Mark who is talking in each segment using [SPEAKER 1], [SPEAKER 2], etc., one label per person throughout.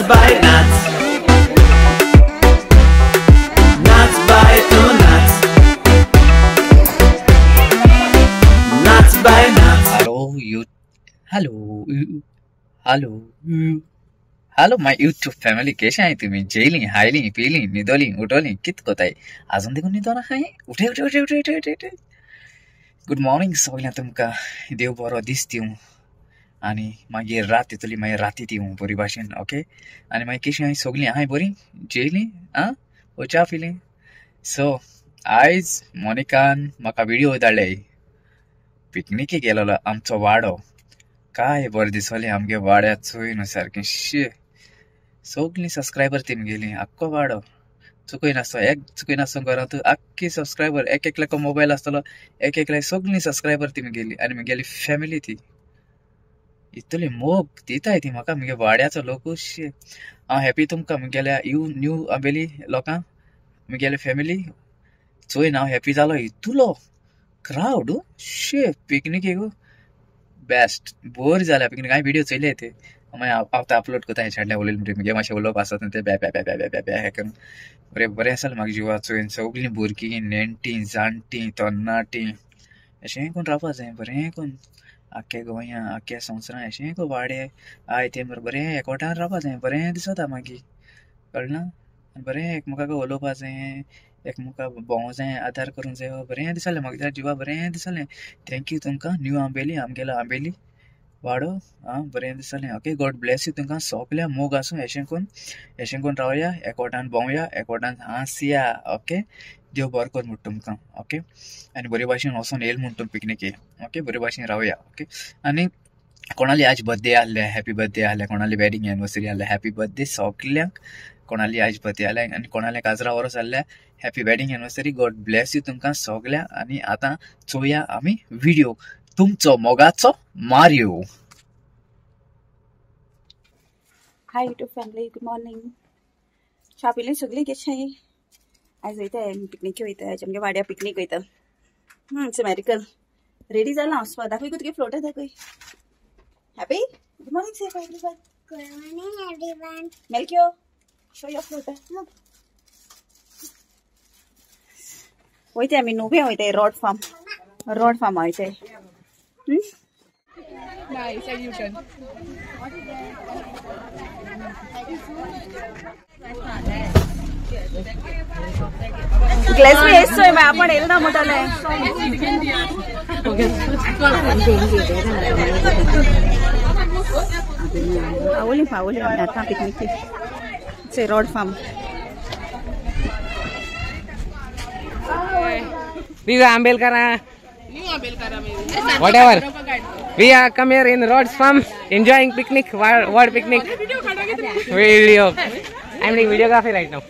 [SPEAKER 1] बाय नाच, नाच बाय तूं नाच, नाच बाय नाच.
[SPEAKER 2] Hello you, hello hello hello my YouTube family, केशे आहे तुम्ही? जेली हायली पिली निदोली उठोली कित कोताय अजून देखून निदो ना हाय? उठे उठे उठे उठे उठे उठे उठे. गुड मॉर्निंग सगळ्यांक, तुमकां देव बरो दीस दिवं आनी मागीर रात येतली, मागीर राती दिवं बरी भाशेन. ओके, आनी मागीर कशी हांवें सगळीं हांवें बरी जेयली आं ओ च्या पिली. सो आयज मोनिकान म्हाका व्हिडिओ धाडले, पिकनिके गेलेलो आमचो वाडो. काय बरें दिसलें आमगे वाड्यात चोय न्हू सारकें शी, सगळीं सबस्क्रायबर ती गेली, आख्खो वाडो चुकय नासतो, एक चुकय नासतो घरांत आख्खी सबस्क्रायबर, एक एकल्याको मोबायल आसतलो, एक एकल्या सगळीं सबस्क्रायबर ती गेली. आनी म्हगेली फॅमिली ती इतली मोग दिताय ती म्हाका, म्हगे वाड्याचो लोकूच शी. हांव हॅपी तुमकां म्हगेल्या you new Ambeli लोकांक, म्हगेली फॅमिली चोय हांव हॅपी जालो. इतलो क्रावड शी पिकनिकेक बेस्ट बरी जाल्या पिकनीक. हांवें व्हिडिओ चोयले ते मागीर हांव अपलोड करता हें उलयलें म्हणटकीर म्हगे मातशें उलोवप आसता ते ब्या ब्या ब्या ब्या ब्या ब्या हें करून बरें बरें आसलें म्हाका जिवा चोयन. सगळीं भुरगीं नेणटीं जाणटीं तरणाटीं अशें करून रावपा जाय बरें करून, आख्खे गोंया आख्ख्या संवसारान अशें करून वाडे आय ते बरें एकवटान रावपा जाय, बरें दिसता मागीर कळना. बरें एकमेकाक उलोवपा जाय, एकमेकाक भोंवो जाय, आदार करूंक जाय, बरें दिसलें म्हाका जिवा बरें दिसलें. Thank you तुमकां न्यू आंबेली, आमगेलो आंबेली वाडो आं बरें दिसलें. ओके, गॉड ब्लेस you तुमकां सगळ्या, मोग आसूं अशें करून, अशें करून रावया, एकवटान भोंवया, एकवटान हांसया. ओके, देव बरो कर म्हणटा तुमकां. ओके, आनी बरे भाशेन वचोन येयल म्हण तुमी पिकनिके. ओके, बरे भाशेन रावया. ओके, आनी कोणाली आज बर्थडे आहले हॅपी बर्थडे आहले, कोणाली वेडिंग एनिवर्सरी आहले हॅपी बर्थडे सगल्यांक, कोणाली आज बर्थडे आहले आनी कोणाले काजरा वरस आहले happy wedding anniversary. God bless you तुमकां सगळ्यांक. आनी आतां चोया आमी व्हिडिओ तुमचो मोगाचो Mario.
[SPEAKER 3] Hi YouTube family, good morning. च्या पिली सगळी कशें? आयज वयताय पिकनिके वयताय, आयज आमगे वाड्या पिकनीक वयता. It's miracle. Ready जाला हांव वचपा. दाखय गो तुगे फ्लोटर दाखय. Happy good morning say everyone.
[SPEAKER 4] Good morning everyone.
[SPEAKER 3] Melkio show your floater. वयताय आमी नुव्या वयताय, रॉड फार्म, रॉड फार्म वयताय.
[SPEAKER 5] Nice, I U-turn.
[SPEAKER 3] Glass बी येसोय मागीर आपण येयल ना म्हणटालें. पावली पावली आमी आतां पिकनिके. It's a Rod Farm.
[SPEAKER 6] We are Ambelkara.
[SPEAKER 5] New Ambelkara maybe.
[SPEAKER 6] Whatever. We are come here in Rod's Farm, enjoying picnic, ward picnic. Video. I'm doing videography right now.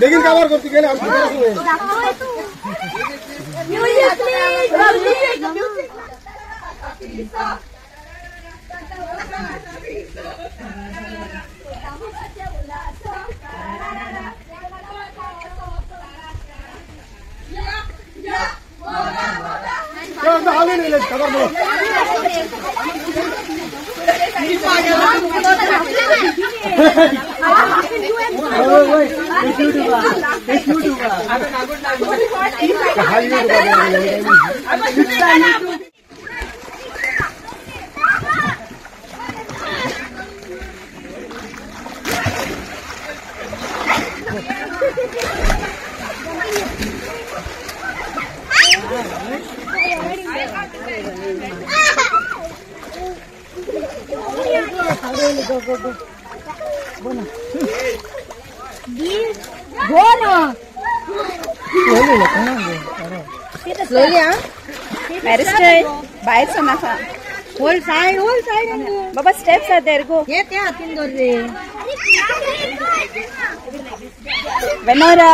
[SPEAKER 7] बेगीन काबार करती गेले.
[SPEAKER 3] Barrister, भायर नाका.
[SPEAKER 8] Whole side, whole side.
[SPEAKER 3] Baba steps are there, go.
[SPEAKER 8] हे त्या हातीन दवर रे.
[SPEAKER 3] Venora.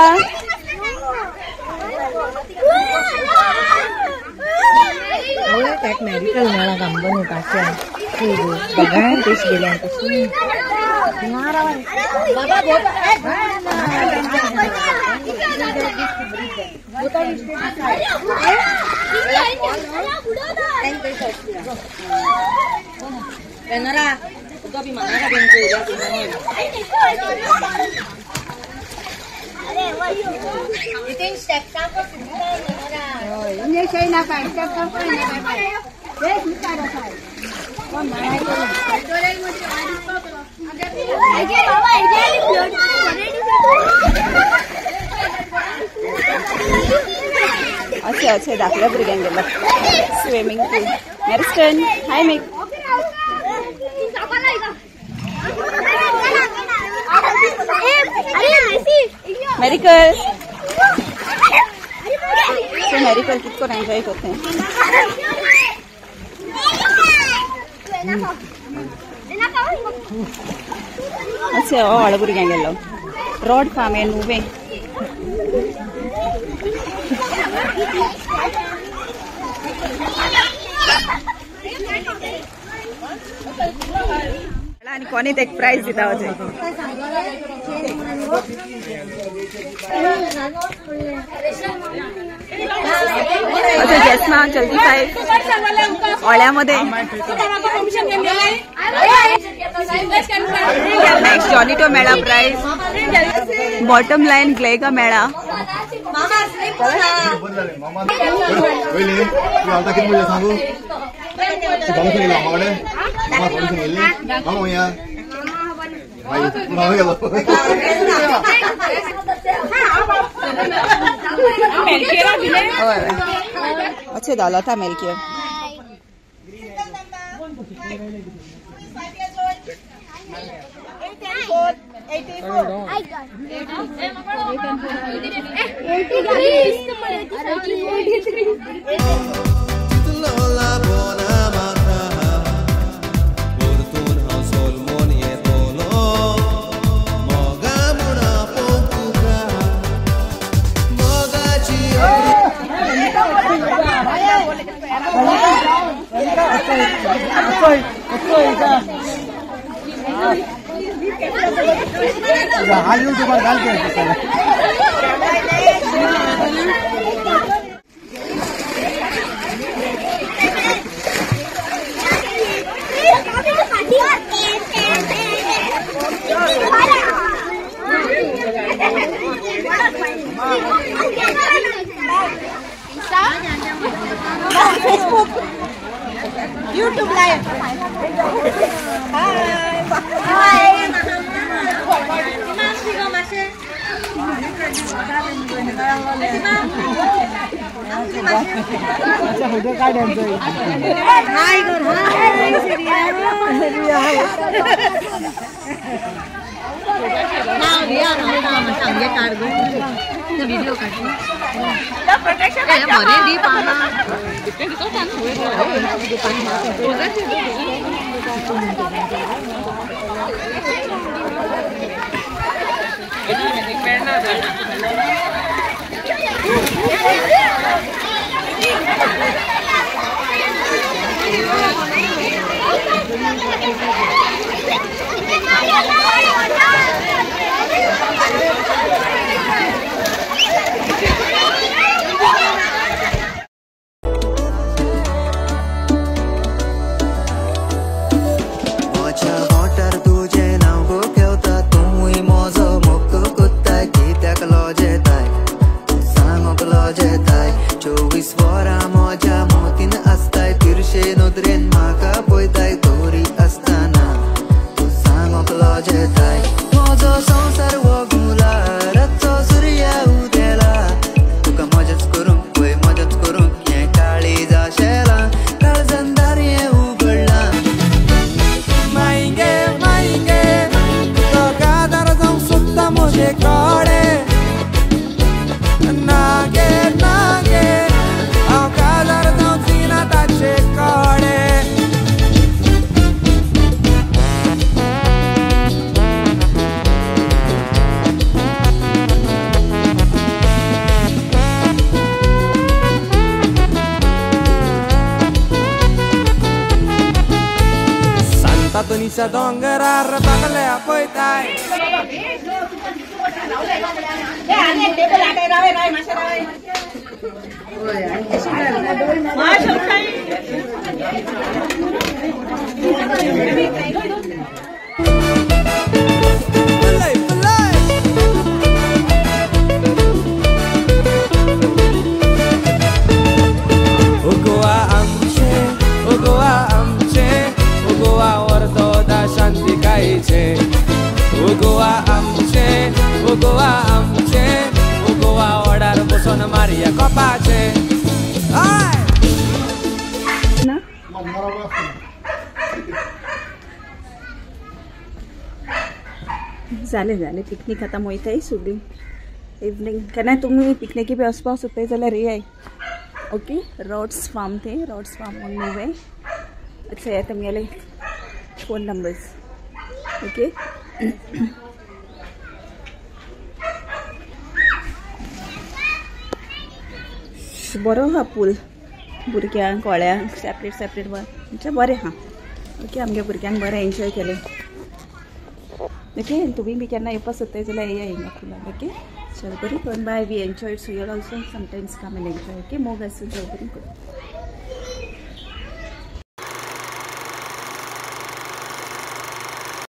[SPEAKER 8] मेडिकल मेळा कंपनी पासे बघा तेच गेले
[SPEAKER 3] अशें अशें धाकल्या भुरग्यांक गेलो स्विमींग पूल. मेरिस्टन हाय मेक. मेरिकल तो मेरिकल कितको एंजॉय करते हैं. अशें हो व्हडा भुरग्यांक गेलो रॉड फार्म हे नुवें. आणि कोणी एक प्राइज दिता होते. अच्छा जसमा चलती 5 ओळ्यामध्ये. नेक्स्ट जॉनिटो मेळा प्राइज. बॉटम लाईन ग्लेगा मेळा. अच्छा दालता मेलकियर.
[SPEAKER 4] I got 83.
[SPEAKER 3] Facebook, YouTube live. Hi. Hi.
[SPEAKER 1] तातोनीच्या दोंगरार बागले आपयताय. गोवा आमचे, ओ गोवा आमचे, ओ गोवा वर्तोदा शांतिकायेचे. ओ गोवा आमचे, ओ गोवा आमचे, ओ गोवा ओडार बसून मारिया कोपाचे.
[SPEAKER 3] जालें जालें पिकनीक आतां वयताय सगळीं इवनींग. केन्नाय तुमी पिकनिकी बी वचपाक सोदताय जाल्यार येयाय. ओके, रॉड्स फार्म ते रॉड्स फार्म म्हूण नुवें. अच्छा, तुमगेले फोन नंबर्स. ओके, बरो आहा पूल, भुरग्यांक कोळ्यांक सेपरेट सेपरेट म्हणजे बरें आहा. ओके, आमगे भुरग्यांक बरें एन्जॉय केलें. ओके, तुमी बी केन्ना येवपाक सोदताय जाल्यार येया हिंगा पुलाक. ओके, चल बरी करून bye. We enjoy so you'll also sometimes come and enjoy. Okay, मोग आसूं, चल बरी करून.